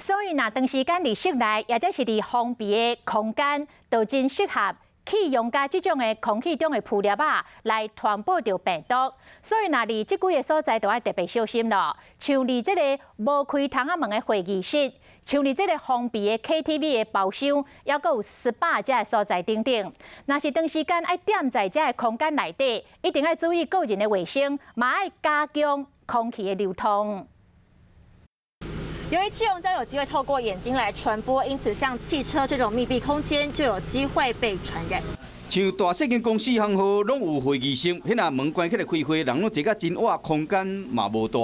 所以，若長時間佇室內，抑者是佇封閉的空間，就真適合氣溶膠這種的空氣中的浮粒仔來傳播著病毒。所以，若佇這幾个所在，就愛特別小心囉。像佇這个無開窗仔門的會議室，像佇這个封閉的 KTV 的包廂，抑閣有 SPA 這个所在等等。若是長時間愛踮在這个空間內底，一定愛注意個人的衛生，嘛愛加強空氣的流通。由於氣溶膠有機會透過眼睛來傳播，因此像汽車這種密閉空間就有機會被傳染。像大細間公司行號攏有會議室，彼若門關起來開會，人攏坐甲真倚，空間嘛無大。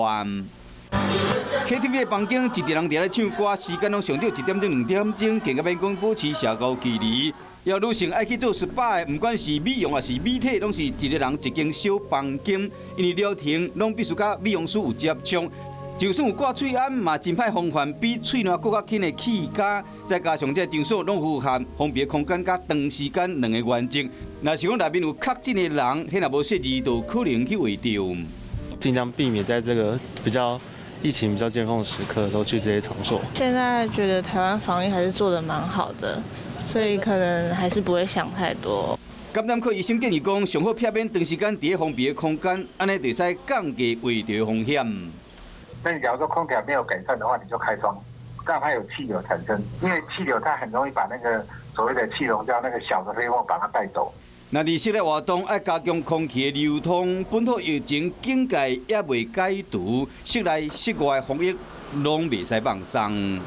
KTV 的房間，一疊人佇咧唱歌，時間攏上少一點鐘、2點鐘，更較免講保持社交距離。要女性愛去做 SPA 的，毋管是美容抑是美體，攏是一个人一間小房間，因為療程攏必須佮美容師有接觸。就算有掛喙罨，嘛真歹防範比喙瀾閣較輕的氣膠。再加上這場所攏符合封閉空間佮長時間兩個原則。若是講內面有確診的人，彼若無設置，就可能去秽著。盡量避免在這個比較疫情比較尖峰時刻的時候去這些場所。現在覺得台灣防疫還是做得蠻好的，所以可能還是不會想太多。感染科醫生建議講，上好避免長時間佇咧封閉的空間，按呢就會使降低秽著風險。那你假如說空調沒有改善的話，你就開窗，讓它有氣流產生，因為氣流它很容易把那個所謂的氣溶膠那個小的飛沫把它帶走。若佇室內活動愛加強空氣的流通，本土疫情警戒猶未解除，室內室外防疫攏袂使放鬆。